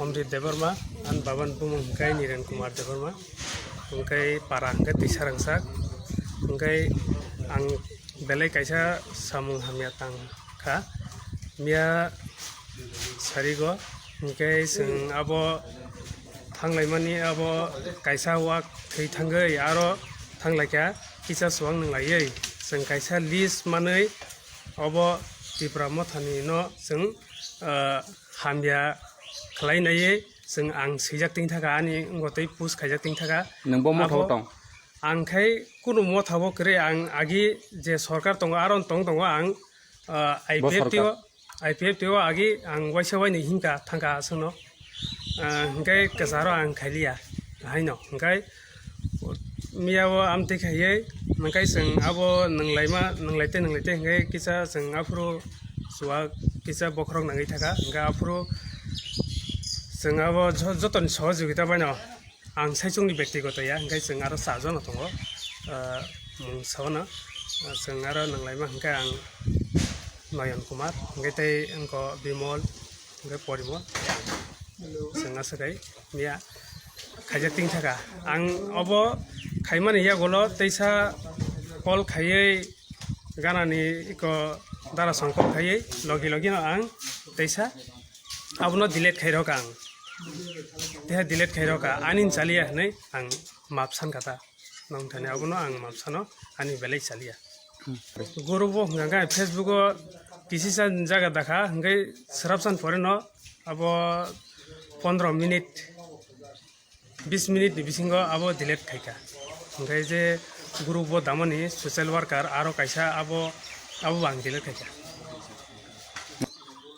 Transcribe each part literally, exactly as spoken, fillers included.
Omrit Debbarma, ani babani bumung hwnkhe Niren Kumar Debbarma, hwnkhe para hwnkhe Tisarangsak, hwnkhe ang belai kaisa samung hamya tang kha, miya sarigo, hwnkhe chwng abo thanglaimani abo kaisa wak thwi thangwi aro thanglaikha kisa chuwak nwnglaiwi chwng kaisa list manwi obo Tipra Mothani no chwng, ah, hamya khlai naiwi chwng ang swijak tongthaka ani wngbo tei push khaijak tongthaka. Nwng bo motha o tong? Ang khai kunu motha o kwrwi, ang agi je sorkar tongo aro tong tongo ang, ah, I P F T o, I P F T o agi ang waisa wainwi hinka thangka aswkno. Ah, hwnkhe kwcharo ang khailiya haino hwnkhe miya o amtwi khaiwi hwnkhe chwng abo nwnglaima, nwnglaite nwnglaite hwnkhe kisa chwng aphuru chuwak kisa bokhorok nangwi thaka hwnkhe aphuru chwng abo jo-, jotoni sohojogita baino ang saichungni bektigoto ya, hwnkhe chwng aro cha jono tongo, ah, mung saono, ah, chwng aro nwnglaima hwnkhe ang Noyon Kumar, hwnkhe tei wngkho Bimol, hwnkhe Porimol, chwng aswk hai miya khaijak tongthaka. Ang obo khaimani yagulo teisa call khaiwi ganani iko dara song call khaiwi logi logi no ang teisa abono delete khairokha ang. Teha delete khairokha, ani chaliya hinwi ang map sankha ta. Nong thani abono ang map sano, ani belai chaliya. Hmm. Guru bo hwnkha khe Facebook o kisisa jaga dakha, hwnkhe swrapsan pore no abo pondro minute, bis minute ni bisingo abo delete khaikha. Hwnkhe je group o damani social worker aro kaisa abo, abo bo ang delete khaikha.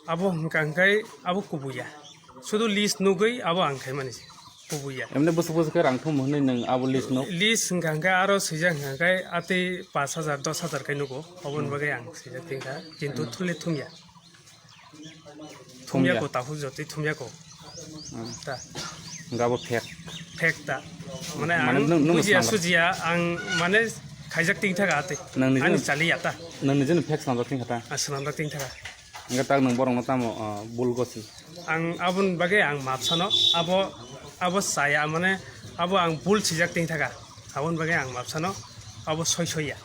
Abo hwnkha hwnkhe abo kubuya. Sudu list nugwi abo ang khaimani kubuya. Emne bwswk bwswk khe rang thum hwnwi nwng abo list no? List hwnkha hwnkhe aro swijak hwnkha hwnkhe atwi pash hajar, dos hajar khe nugo. Aboni bagwi ang swijak tongkha. Kintu thumle thumya. Thumya. Thumya ko, tahu jotwi thumya ko. Hmm. Ta. Hwnkhe abo fake. Fake ta. Mane, mane ang nwng, nwng bujiya swnam sujiya, ang mane khaijak tongthaka atwi. Nang nijini, ani chaliya ta. Nang nijini fake swnamjak tongkha ta? Ah, swnamjak tongthaka. Hwnkhe tak nwng borokno tamo, ah, bul gosi? Ang aboni bagwi ang map sano, abo, abo chaya, mane abo ang bul swijak tongthaka. Aboni bagwi ang map sano, abo soi soiya.